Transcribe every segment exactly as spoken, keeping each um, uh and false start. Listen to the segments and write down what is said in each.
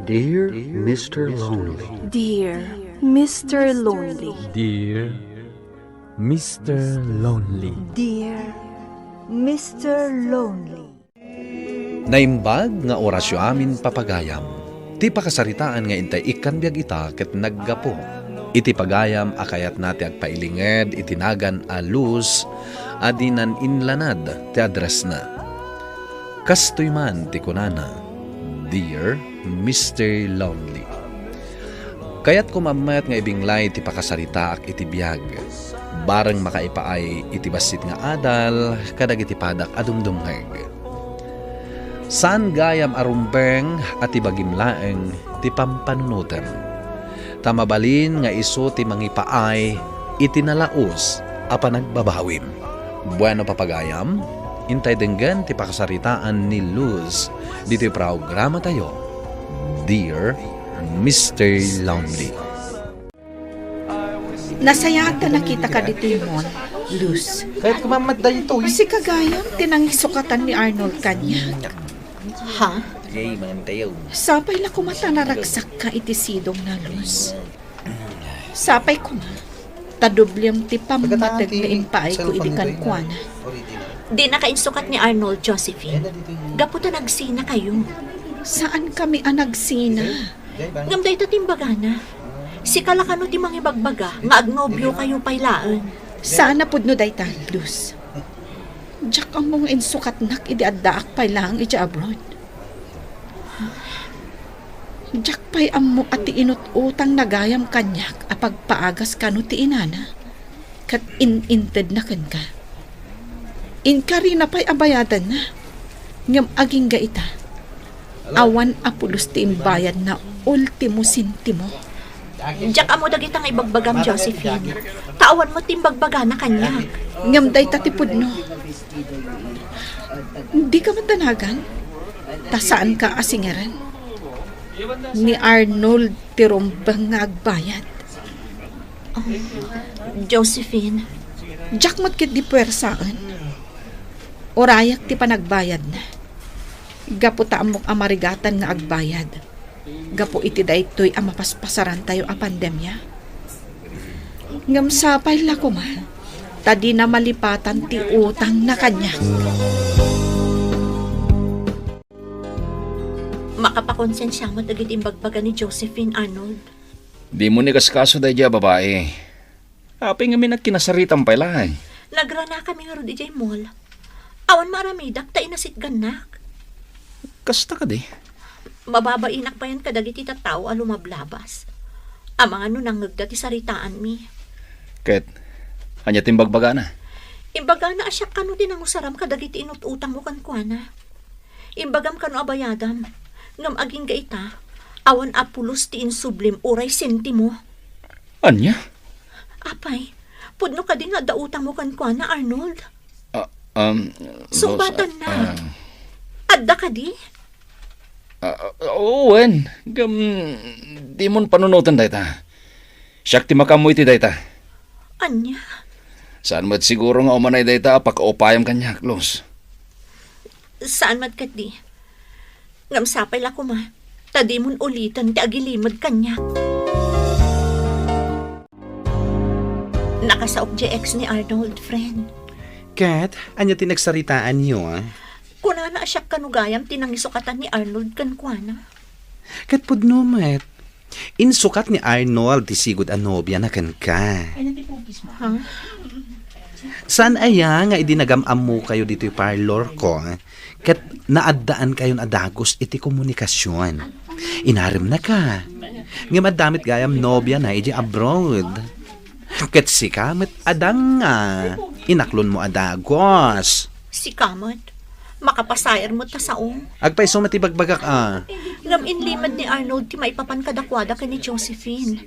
Dear Mister Lonely. Dear Mister Lonely. Dear Mister Lonely. Dear Mister Lonely. Naimbag nga orasyo amin, papagayam. Ti pakasaritaan nga intay ikkan biag ita ket naggapu iti pagayam a kayatna ti agpailinged iti nagan a Luz a dinan inlanad ti addressna. Kastoy man ti kunana, "Dear Mister Lonely, kayatko met nga ibinglay ti pakasaritaak iti biag, bareng makaipaay iti bassit nga adal kadagiti padak a dumdumngeg. Saan gayam a rumbeng a ti bagim laeng ti pampanunotem, ta mabalin nga isu ti mangipaay iti nalaus a panagbabawim." Bueno, papagayam, intay denggen ti pakasaritaan ni Luz ditoy programatayo, Dear Mister Lonely. Nasayaat ta nakitaka ditoy mall, Luz. Kayat ko met daytoy. Sika gayam ti nangisukatan ni Arnold kaniak. Ha? Jay, mangan tayo. Sapay la koma ta naragsakka iti sidongna, Luz. Sapay koma ta doblem ti pammateg nga impaayko idi kenkuana. Dinaka insukat ni Arnold, Josephine. Gapu ta nagsinakayo. Saankami a nagsina. Ngem dayta ti imbagana. Sika la kano ti mangibagbaga nga agnobiokayo pay laeng. Saan a pudno dayta, Luz. Diak ammo nga insukatnak idi addaak pay laeng idiay abroad. Diak pay ammo a ti inut-utangna gayam kaniak a pagpaagas kano ti inana ket in-intedna kenka. Inkarina pay a bayadanna, ngem agingga ita, awan a pulos ti imbayadna ultimo sentimo. Diak ammo dagita nga ibagbagam, Josephine. Ta awan met ti imbagbagana kaniak. Ngem dayta ti pudno. Dika met danagan, ta saanka a singirem. Ni Arnold ti rumbeng nga agbayad. Oh, Josephine. Diak met ketdi puersaen. Urayak ti panagbayadna. Gapu ta ammok a marigatan nga agbayad. Gapu iti daytoy a mapaspasarantayo a pandemia. Ngem sapay la koma, ta dina malipatan ti utangna kaniak. Makapakonsensia met dagiti imbagbaga ni Josephine, Arnold. Dimo ni kaskaso daydiay a babai. Apay ngamin a kinasaritam pay laeng? Nagranakami ngarud idiay mall. Awan maaramidak ta inasitgannak. Kasta kadi? Mababainak payen kadagiti tattao a lumablabas. Amangan no nangngegda ti saritaanmi. Ket, ania ti imbagbagana? Imbagana a siak kano ti nangusaram kadagiti inut-utangmo kenkuana. Imbagam kano a bayadam, ngem agingga ita, awan a pulos ti insublim uray sentimo. Ania? Apay, pudno kadi nga adda utangmo kenkuana, Arnold? Ah, um, Sungbatanna. Ah. Adda kadi? Ah, ah, wen, ngem dimon panunoten dayta. Siak ti makaammo iti dayta. Ania? Saan met siguro nga umanay dayta a pakaupayam kaniak, Luz. Saan met ketdi. Ngem sapay la koma, ta dimon uliten ti agilimed kaniak. Nakasaok diay ex ni Arnold, friend. Ket, ania ti nagsaritaanyo, a? Kunana a siak kano gayam ti nangisukatan ni Arnold kenkuana. Ket pudno met, insukat ni Arnold ti sigud a nobiana kenka. Ha? Saan aya nga idi nagam-ammokayo ditoy parlorko, ket naaddaankayon a dagus iti komunikasion? Inaremnaka. Ngem adda met gayam nobiana idiay abroad. Ket sika met adda nga inaklonmo a dagus. Sika met. Makapasayar met ta sao. Agpayso met ti bagbagak a. Ngem inlimed ni Arnold ti maipapan kadakuada ken ni Josephine.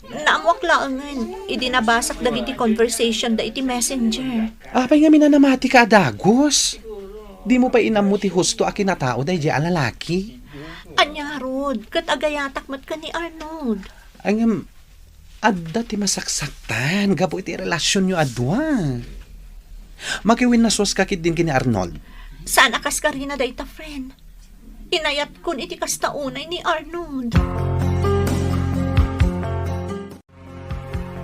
Naammoak laengen idi nabasak dagiti conversation da iti messenger. Apay ngamin a namatika a dagus? Dimo pay inammo ti husto a kinatao daydiay a lalaki? Ania ngarud, ket agayatak met ken ni Arnold. Ngem, adda ti masaksaktan gapu iti relasionyo a dua. Makiwinnasuaska ketdin ken ni Arnold. Saan a kaskarina dayta, friend. Inayatkon iti kasta unay ni Arnold.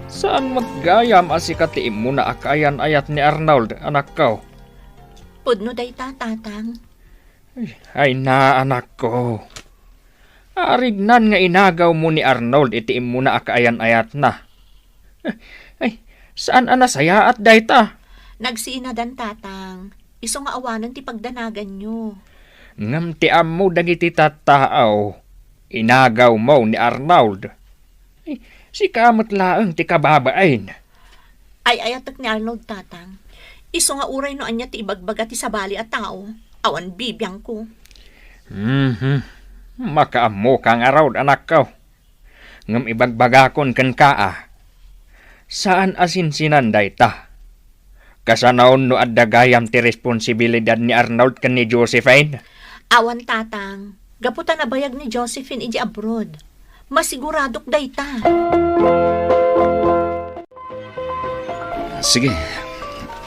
Saan met gayam a sika ti immuna a kaayan-ayat ni Arnold, anakko? Pudno dayta, Tatang. Ay, ay na, anakko. Arignan nga inagawmo ni Arnold iti immuna a kaayan-ayatna. Ay, saan a nasayaat dayta? Nagsiinadan, Tatang. Isu nga awanen ti pagdanaganyo. Ngem ti ammo dagiti tattao, inagawmo ni Arnold. Ay, sika met laeng ti kababain. Ay-ayatek ni Arnold, Tatang. Isu nga uray no ania ti ibagbaga ti sabali a tao, awan bibiangko. Mhm. Makaammoka ngarud, anakko. Ngem ibagbagakon kenka a, saan a sinsinan dayta. Kasano no adda gayam ti responsibilidad ni Arnold ken ni Josephine? Awan, Tatang. Gapu ta nabayag ni Josephine idiay abroad. Masiguradok dayta. Sige.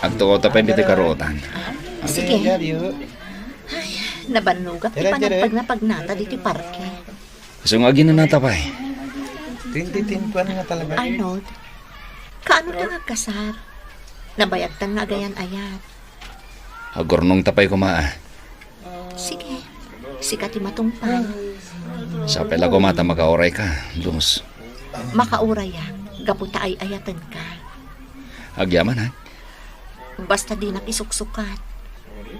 Agtuo ta pay ditoy karuotan. Sige. Ay, nabannogak ti panagpagnapagnata ditoy parke. Isu nga aginanata pay. Twenty ten kuan nga talaga. Arnold, kaano ta nga agkasar? Nabayagtan nga agayan-ayat. Agurnongta pay koma, a. Sige. Sika ti matungpal. Sapay la koma ta makaurayka, Luz. Makaurayak, gapu ta ay-ayatenka. Agyaman, a. Basta dinak isuksukat.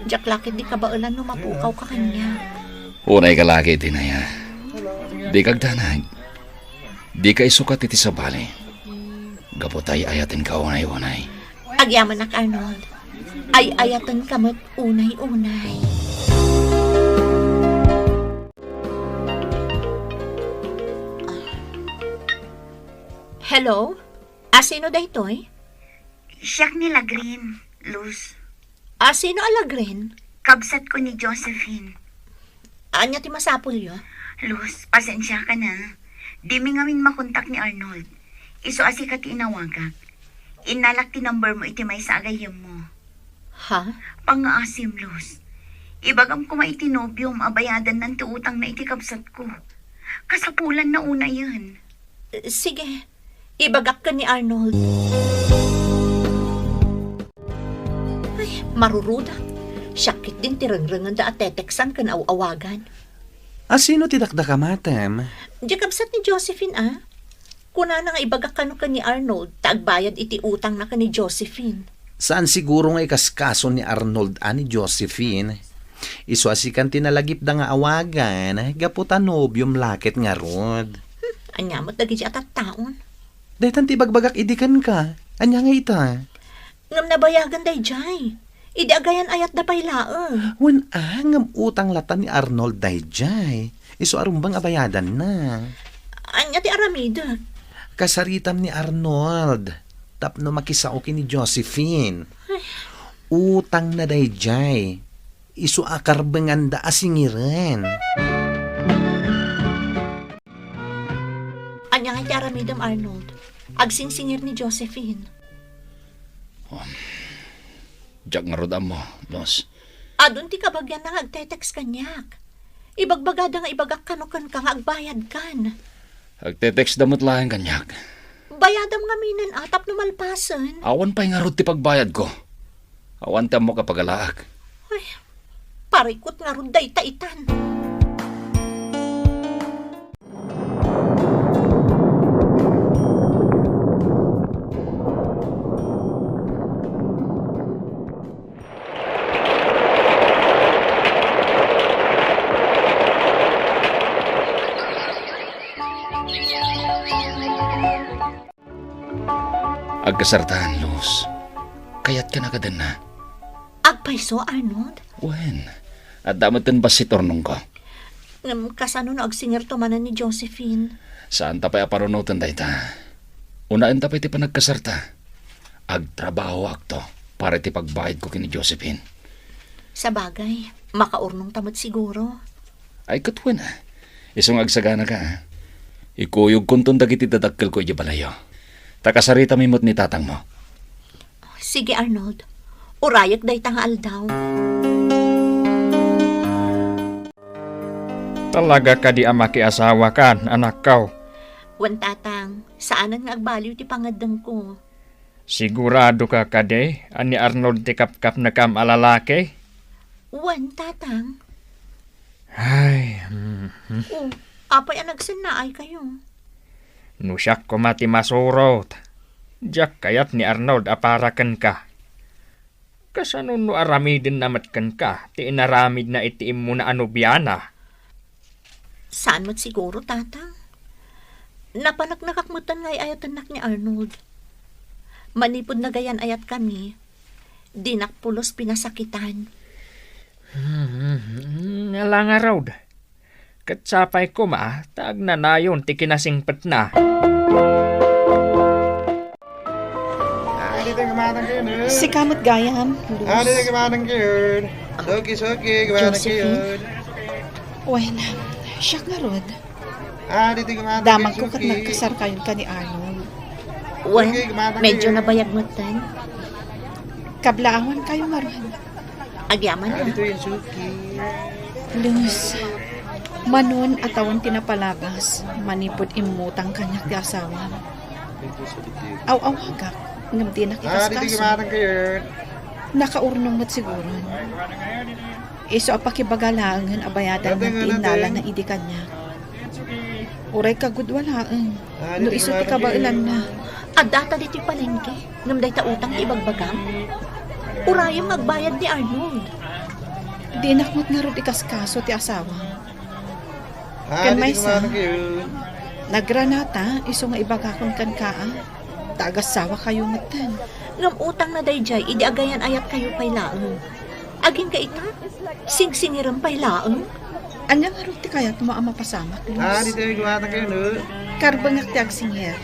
Diak la ketdi kabaelan no mapukawka kaniak. Unayka la ketdi, Nay, a. Dika agdanag. Dika isukat iti sabali. Gapu ta ay-ayatenka unay-unay. Agyamanak, Arnold. Ay-ayatenka met unay-unay. Hello? A, sino daytoy? Siak ni Lagrin, Luz. A, sino a Lagrin? Kabsatko ni Josephine. Ania ti masapulyo? Luz, pasensiaka na. Dimi ngamin makontak ni Arnold. Isu a sika ti inawagak. Innalak ti number mo iti maysa a gayyemmo. Ha? Pangngaasim, Luz. Ibagam koma iti nobiom a bayadannan ti utangna iti kabsatko. Kasapulanna unayen. Sige. Ibagak ken ni Arnold. Ay, maruruda. Siak ketdin ti rengrengenda a teteksan ken aw-awagan. A, sino ti dakdakamatem? Diay kabsat ni Josephine, a. Kunana nga ibagak kano ken ni Arnold ta agbayad iti utangna ken ni Josephine. Saan siguro nga ikaskaso ni Arnold a ni Josephine. Isu a sikan ti nalagipda nga awagan, gapu ta nobiom la ket ngarud. Hmm, ania met dagiti a tattaon? Daytan ti ibagbagak idi kenka. Ania nga ita? Ngem nabayagan daydiay. Idi agayan-ayatda pay laeng. Wen a, ngem utang lata ni Arnold daydiay. Isu a rumbeng a bayadanna. Ania ti aramidek? Kasaritam ni Arnold tapno makisao ken ni Josephine. Ay. Utangna daydiay. Isu a karbenganda a singiren. Ania nga ti aramidem, Arnold? Agsingsingir ni Josephine. Um, diak ngarud ammo, Luz. Adun ti kabagianna nga agtetext kaniak. Ibagbagada nga ibagak kano kenka nga agbayadkan. Agtetext da met laeng kaniak. Bayadam ngaminen a tapno malpasen. Awan pay ngarud ti pagbayadko. Awan ti ammok a pagalaak. Ay, parikut ngarud dayta itan. Agkasartan, Luz. Kayatkan a kadenna. Agpayso, Arnold? Wen, adda met ken bassit urnongko. Ngem kasano no agsingirto manen ni Josephine? Saanta pay a panunoten dayta. Unaenta pay ti panagkasarta. Agtrabahoakto para iti pagbayadko ken ni Josephine. Sabagay, makaurnongta met siguro. Ay, ket wen a. Isu nga agsaganaka, a. Ikuyogkonton dagiti dadakkelko idiay balayyo. Ta kasaritami met ni tatangmo. Sige, Arnold. Urayek dayta nga aldaw. Talaga kadi a makiasawakan, anakko? Wen, Tatang, saanen nga agbaliw ti pangaddengko. Siguradoka kadi a ni Arnold ti kapkapnekam a lalaki? Wen, Tatang. Ay, mhm. O, apay a nagsennaaykayo? No siak koma ti masurot, diak kayat ni Arnold a para kenka. Kasano no aramidenna met kenka ti inaramidna iti immuna a nobiana? Saan met siguro, Tatang. Napaneknekak metten nga ay-ayatennak ni Arnold. Manipud nagayan-ayatkami, dinak pulos pinasakitan. Hmm, ala ngarud. Ket sapay koma ta agnanayon ti kinasingpetna. Sika met gayam, Luz. Suki, suki, Josephine? Wen, siak ngarud. Damagko ket nagkasarkayon ka ni Arnold. Wen, medyo nabayag metten. Kablaawankayo ngarud. Agyaman a. Luz, manon a tawen ti napalabas manipud immutang kaniak ti asawam. Aw-awagak, ngem dinak ikaskaso. Nakaurnong met siguron. Isu a pakibaga laengen a bayadanna ti innalana idi kaniak. Uray kagudua laeng no isu ti kabaelanna. Addata ditoy palengke, ngem dayta utang ti ibagbagam? Urayem nga agbayad ni Arnold. Dinak met ngarud ikaskaso ti asawam. Ken maysa, nagranata isu nga ibagakon kenka a ta agasawakayo metten. Ngem utangna daydiay idi agayan-ayatkayo pay laeng. Agingga ita, singsingirem pay laeng. Ania ngarud ti kayatmo a mapasamak, Luz? Karbengak ti agsingir,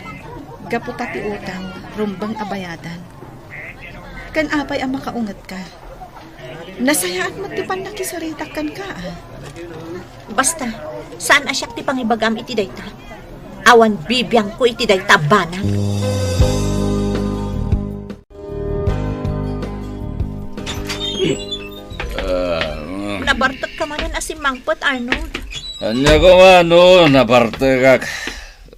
gapu ta ti utang rumbeng a bayadan. Ken apay a makaungetka? Nasayaat met ti pannakisaritak kenka a. Basta, saan a siak ti pangibagam iti dayta. Awan bibiangko iti dayta a banag. Ah, mm. Nabartekka manen a simmangpet, Arnold. Ania koma no nabartekak?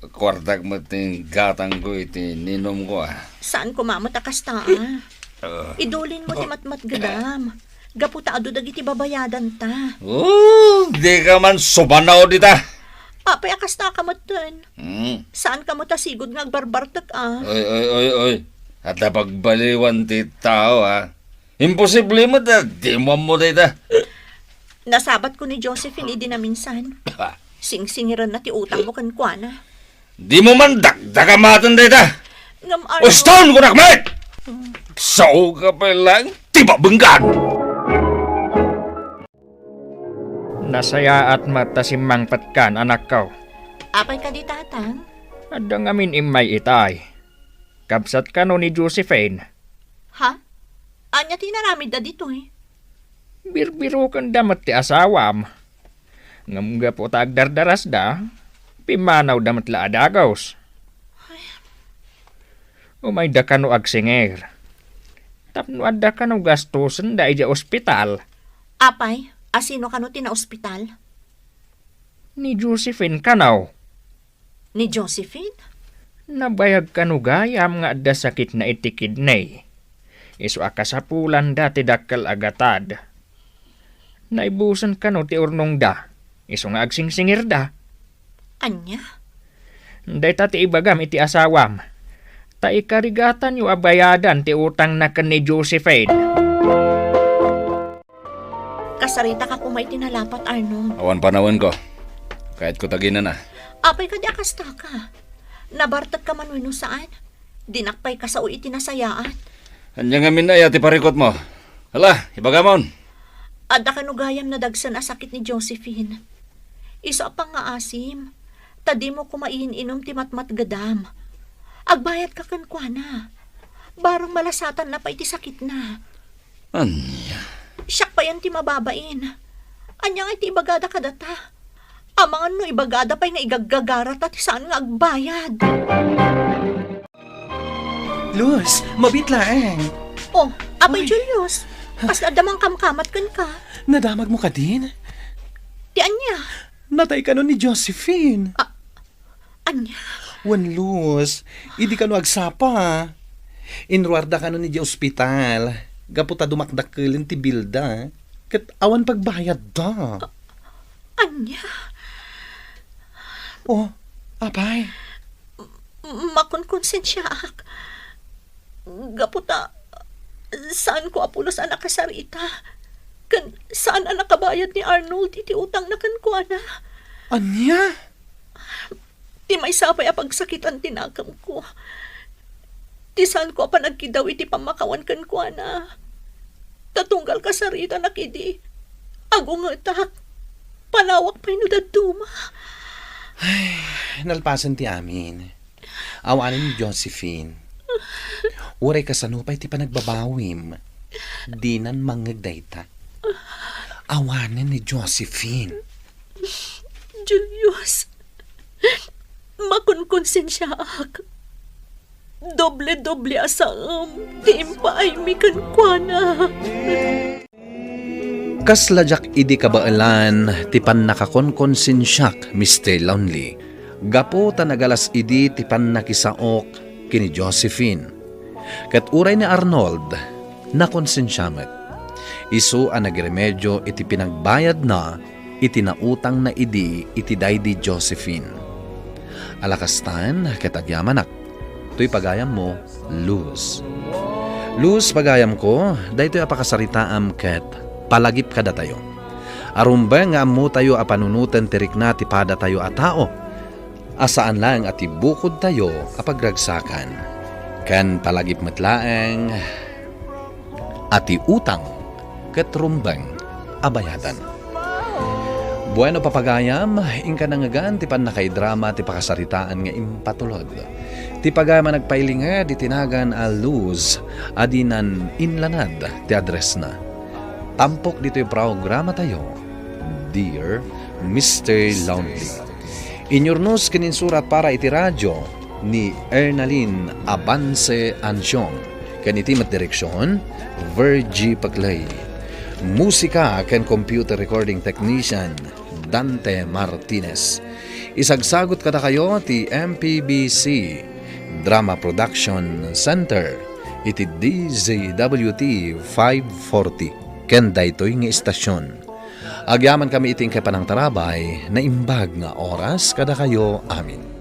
Kuartak met ti gatangko iti ninumko a. Saan koma met a kasta a. Ah. Idulinmo ti matmatgedam. Gapu ta adu dagiti babayadanta. Oh, dika man subanao dita. Apay a kastaka metten? Hmm. Saanka met a sigud nga agbarbartek a? Oy, oy, oy, oy. Adda pagbaliwan ti tao, ha? Imposible met a dimo ammo dayta. Nasabatko ni Josephine idi naminsan. Singsingirenna ti utangmo kenkuana. Dimo man dakdakamaten dayta. Ngem Arnold. Uston, kunak met! Sao ka pay laeng ti babenggan. Nasayaat met ta simmangpetkan, anakko. Apay kadi, Tatang? Adda ngamin immay itay. Kabsat kano ni Josephine. Ha? Ania ti inaramidda ditoy? Birbirokenda met ti asawam. Ngem gapu ta agdardarasda, pimmanawda met la a dagus. Ay. Umayda kano agsingir. Tapno adda kano gastosenda idiay ospital. Apay, a sino kano ti naospital? Ni Josephine kano. Ni Josephine? Nabayag kano gayam nga adda sakitna iti kidney. Isu a kasapulanda ti dakkel a gatad. Naibusen kano ti urnongda, isu nga agsingsingirda. Ania? Dayta ti ibagam iti asawam, ta ikarigatanyo a bayadan ti utangna ken ni Josephine. Kasaritakak koma iti nalapat, Arnold. Awan panawenko. Kayatko taginana. Apay kadi a kastaka? Nabartekka man wenno saan? Dinak pay kasao iti nasayaat. Ania ngamin aya ti parikutmo? Hala, ibagamon. Adda kano gayam nadagsen a sakit ni Josephine. Isu a pangngaasim, ta dimo koma iin-inum ti matmatgedam. Agbayadka kenkuana. Bareng malasatanna pay ti sakitna. Ania? Siak payen ti mababain. Ania ngay ti ibagada kadata? Amangan no ibagada pay nga igaggagarata ti saan nga agbayad. Luz, mabiit laeng. Oh, Apay Julius, kasla adda mangkamkamat kenka. Nadamagmo kadin? Ti ania? Natay kano ni Josephine. A-, ania? Wen, Luz, idi kano agsapa. Inruarda kano idiay ospital, gapu ta dumakdakkelen ti bilda, ket awan pagbayadda. Ania? Oh, apay. M-, makonkonsensiaak. Gapu ta, saanko a pulos a nakasarita. Ken saan a nakabayad ni Arnold iti utangna kenkuana. Ania? Ti maysa pay a pagsakitan ti nakemko. Ti saanko a panagkiddaw iti pammakawan kenkuana. Ta tunggal kasaritanak idi, agungetak. Panawak pay no dadduma. Ay, nalpasen ti amin. Awanen ni Josephine. Uray kasano pay ti panagbabawim, dinan mangngeg dayta. Awanen ni Josephine. Julius, makonkonsensiaak. Doble-doble a saem ti impaaymi kenkuana. Kasla diak idi kabaelan ti pannakakonkonsensiak, Mister Lonely, gapu ta nagalas idi ti pannakisaok ken ni Josephine. Ket uray ni Arnold, nakonsensia met. Isu a nagremedio iti pinagbayadna iti nautangna idi iti daydi Josephine. Ala kastan, ket agyamanak, toy pagayammo, Luz. Luz, pagayamko, daytoy a pakasaritaam ket palagip kadatayo. Arumbeng nga ammotayo a panunoten ti rikna ti padatayo a tao, a saan laeng a ti bukodtayo a pagragsakan. Ken palagip met laeng a ti utang ket rumbeng a bayadan. Bueno, papagayam, inka nangngegan ti pannakaidrama ti pakasaritaan nga impatulod. Ti pagayam a nagpailinged iti nagan a Luz a dinan inlanad ti addressna. Tampok ditoy programatayo, Dear Mister Lonely. Inyurnos ken insurat para iti radio ni Ernalyn Abance Ansiong, ken iti met direksion, Virgie Paclay. Musika ken computer recording technician, Dante Martinez. Isagsagot kadakayo ti M P B C Drama Production Center iti D Z W T five forty ken daytoy nga istasyon. Agyamankami iti inkay panangtarabay, naimbag nga oras kadakayo amin.